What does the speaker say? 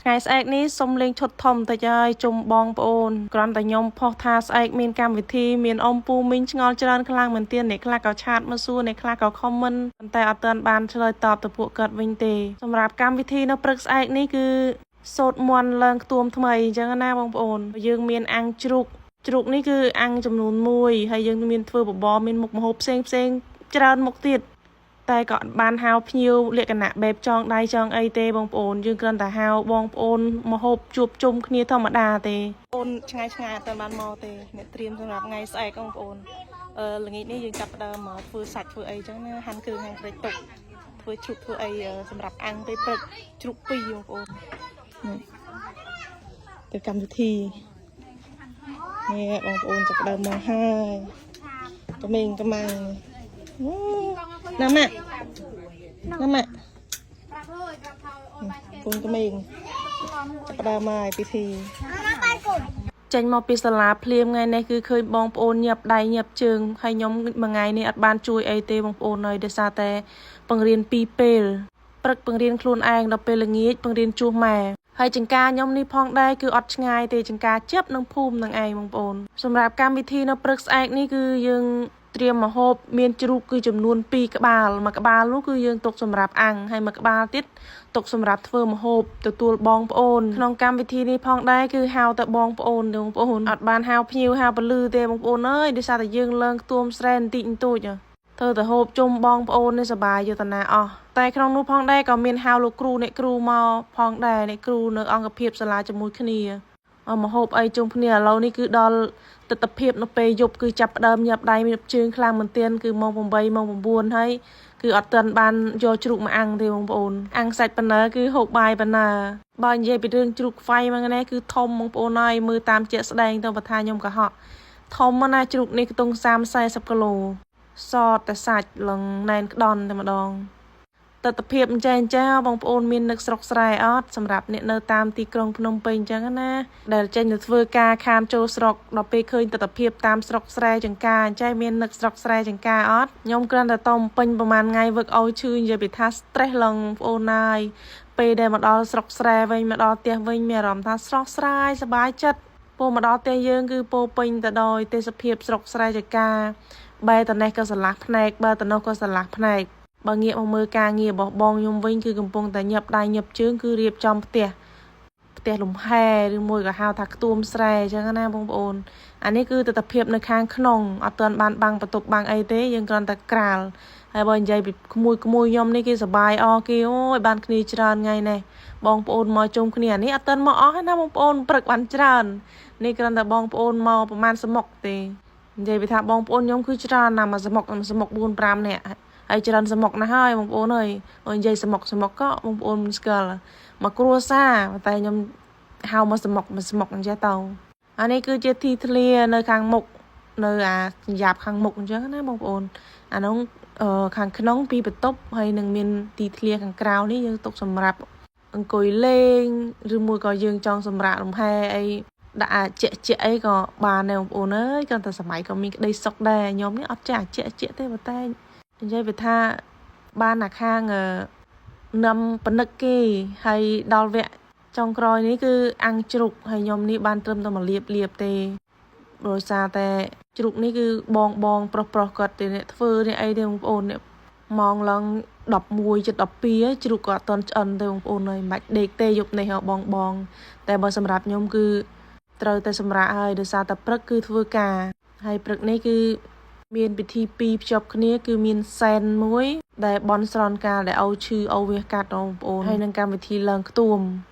ថ្ងៃស្អែកនេះសុំលេងឈុតធំតិចហើយជុំបងប្អូនគ្រាន់តែខ្ញុំផុសថាស្អែកមានកម្មវិធីមានអ៊ំពូមីងឆ្ងល់ច្រើនខ្លាំងមែនទែនអ្នកខ្លះក៏chat មកសួរអ្នកខ្លះក៏ comment ប៉ុន្តែអត់ទាន់បានឆ្លើយតបទៅពួកគាត់វិញទេសម្រាប់កម្មវិធីនៅព្រឹកស្អែកនេះគឺសូត្រមន្តឡើងខ្ទួមថ្មីអញ្ចឹងណាបងប្អូនយើងមានអាំងជ្រូកជ្រូកនេះគឺអាំងចំនួន1ហើយយើងមានធ្វើបបរមានមុខម្ហូបផ្សេងផ្សេងច្រើនមុខទៀតតែក៏អត់បានហៅភ្ញៀវលក្ខណៈបែបចងដៃចងអីទេបងប្អូនយើងគ្រាន់តែហៅបងប្អូនមកហូបជួបជុំគ្នាធម្មតាទេអូនឆ្ងាយឆ្ងាយអត់ទាន់បានមកទេអ្នកត្រៀមសម្រាប់ថ្ងៃស្អែកបងប្អូនអឺល្ងាចនេះយើងចាប់ផ្ដើមមកធ្វើសាច់ធ្វើអីចឹងណាហាន់គ្រឿងហាន់ក្រិចទុកធ្វើជ្រូកធ្វើអីសម្រាប់អាំងពេលព្រឹកជ្រូកពីរបងប្អូននេះទៅកម្មវិធីនេះបងប្អូនចាប់ផ្ដើមមកហើយក្មេងក្មាំងណាម៉ាក់ណាម៉ាក់ពូនក្មេងចាប់ផ្ដើមហើយពិធីចេញមកពីសាលាភ្លាមថ្ងៃនេះគឺឃើញបងប្អូនញាប់ដៃញាប់ជើងហើយខ្ញុំមួយថ្ងៃនេះអត់បានជួយអីទេបងប្អូនហើយដោយសារតែបង្រៀនពីរពេលព្រឹកបង្រៀនខ្លួនឯងដល់ពេលល្ងាចបង្រៀនជួសម៉ែហើយចង្ការខ្ញុំនេះផងដែរគឺអត់ឆ្ងាយទេចង្ការជិបនឹងភូមិនឹងឯងបងប្អូនសម្រាប់កម្មវិធីនៅព្រឹកស្អែកនេះគឺយើងត្រៀមម្ហូបមានជ្រូកគឺចំនួន2ក្បាលមួយក្បាលនោះគឺយើងទុកសម្រាប់អាំងហើយមួយក្បាលទៀតទុកសម្រាប់ធ្វើម្ហូបទទួលបងប្អូនក្នុងកម្មវិធីនេះផងដែរគឺហៅតែបងប្អូនទេបងប្អូនអត់បានហៅភ្ញៀវហៅពលឺទេបងប្អូនអើយដោយសារតែយើងឡើងខ្ទួមស្រែបន្តិចបន្តួចធ្វើទៅហូបជុំបងប្អូននេះសប្បាយយុតនាអស់តែក្នុងនោះផងដែរក៏មានហៅលោកគ្រូអ្នកគ្រូមកផងដែរអ្នកគ្រូនៅអង្គភាពសាលាជាមួយគ្នាមកហូបអីជុំគ្នាឥឡូវនេះគឺដល់ទស្សនភាពនៅពេលយប់គឺចាប់ផ្ដើមញាប់ដៃញាប់ជើងខ្លាំងមែនទែនគឺម៉ោង8ម៉ោង9ហើយគឺអត់ទាន់បានយកជ្រូកមកអាំងទេបងប្អូនអាំងសាច់ប៉ុណ្ណើគឺហូបបាយប៉ុណ្ណាបើនិយាយពីរឿងជ្រូកខ្វៃមកនេះគឺធំបងប្អូនហើយមើលតាមជាក់ស្ដែងទៅបើថាខ្ញុំកុហកធំណាស់ជ្រូកនេះខ្ទង់30 40គីឡូសតតែសាច់ឡើងណែនក្ដន់តែម្ដងទស្សនភាពអញ្ចេះអញ្ចេះបងប្អូនមាននឹកស្រុកស្រែអត់សម្រាប់អ្នកនៅតាមទីក្រុងភ្នំពេញអញ្ចឹងណាដែលចេញទៅធ្វើការខានចូលស្រុកដល់ពេលឃើញទស្សនភាពតាមស្រុកស្រែចង្ការអញ្ចេះមាននឹកស្រុកស្រែចង្ការអត់ខ្ញុំគ្រាន់តែតពេញប្រហែលថ្ងៃវឹកឲ្យឈឺនិយាយពីថា stress ឡើងបងប្អូនណាយពេលដែលមកដល់ស្រុកស្រែវិញមកដល់ផ្ទះវិញមានអារម្មណ៍ថាស្រស់ស្រាយសប្បាយចិត្តពោមកដល់ផ្ទះយើងគឺពោពេញទៅដោយទេសភាពស្រុកស្រែចង្ការបែរតនេះក៏ស្រឡះភ្នែកបើតនោះក៏ស្រឡះភ្នែកបើងាកមកមើលការងាររបស់បងខ្ញុំវិញគឺកំពុងតែញាប់ដៃញាប់ជើងគឺរៀបចំផ្ទះផ្ទះលំហែឬមួយក៏ហៅថាខ្ទួមស្រែអញ្ចឹងណាបងប្អូនអានេះគឺទស្សនភាពនៅខាងក្នុងអត់ទាន់បានបាំងបន្ទប់បាំងអីទេយើងគ្រាន់តែក្រាលហើយបើនិយាយពីក្មួយក្មួយខ្ញុំនេះគេសបាយអគេអូយបានគ្នាច្រើនថ្ងៃនេះបងប្អូនមកជុំគ្នាអានេះអត់ទាន់មកអស់ទេណាបងប្អូនព្រឹកបានច្រើននេះគ្រាន់តែបងប្អូនមកប្រហែលសមុកទេនិយាយពីថាបងប្អូនខ្ញុំគឺច្រើនណាស់មួយសមុកមួយសមុក4 5នាក់ហើយច្រើនសមុកណាស់ហើយបងប្អូនអើយនិយាយសមុកសមុកក៏បងប្អូនមិនស្គាល់មកគ្រួសារតែខ្ញុំហៅមកសមុកមកសមុកអញ្ចឹងទៅអានេះគឺជាទីធ្លានៅខាងមុខនៅអាយ៉ាប់ខាងមុខអញ្ចឹងណាបងប្អូនអានោះខាងក្នុងពីបន្ទប់ហើយនឹងមានទីធ្លាខាងក្រៅនេះយើងទុកសម្រាប់អង្គុយលេងឬមួយក៏យើងចង់សម្រាកលំហែអីដាក់អាជែកជែកអីក៏បានដែរបងប្អូនអើយគ្រាន់តែសម័យក៏មានក្តីសុខដែរខ្ញុំនេះអត់ចេះអាជែកជែកទេប៉ុន្តែនិយាយវាថាបានអាខាងនឹមបនិកគេហើយដល់វគ្គចុងក្រោយនេះគឺអាំងជ្រូកហើយខ្ញុំនេះបានត្រឹមតែមកលៀបលៀបទេដោយសារតែជ្រូកនេះគឺបងបងប្រុសប្រុសគាត់ទេអ្នកធ្វើនេះអីទេបងប្អូននេះម៉ោងឡើង11ជិត12ជ្រូកក៏អត់ទាន់ឆ្អិនទេបងប្អូនអើយមិនបាច់ដេកទេយប់នេះហ៎បងបងតែបើសម្រាប់ខ្ញុំគឺត្រូវតែសម្រាកហើយដោយសារតែព្រឹកគឺធ្វើការហើយព្រឹកនេះគឺមានពិធីពីរភ្ជាប់គ្នាគឺមានសែនមួយដែលបន់ស្រន់កាលដែលឪឈឺឪវះកាត់បងប្អូនហើយនឹងកម្មវិធីឡើងខ្ទួម។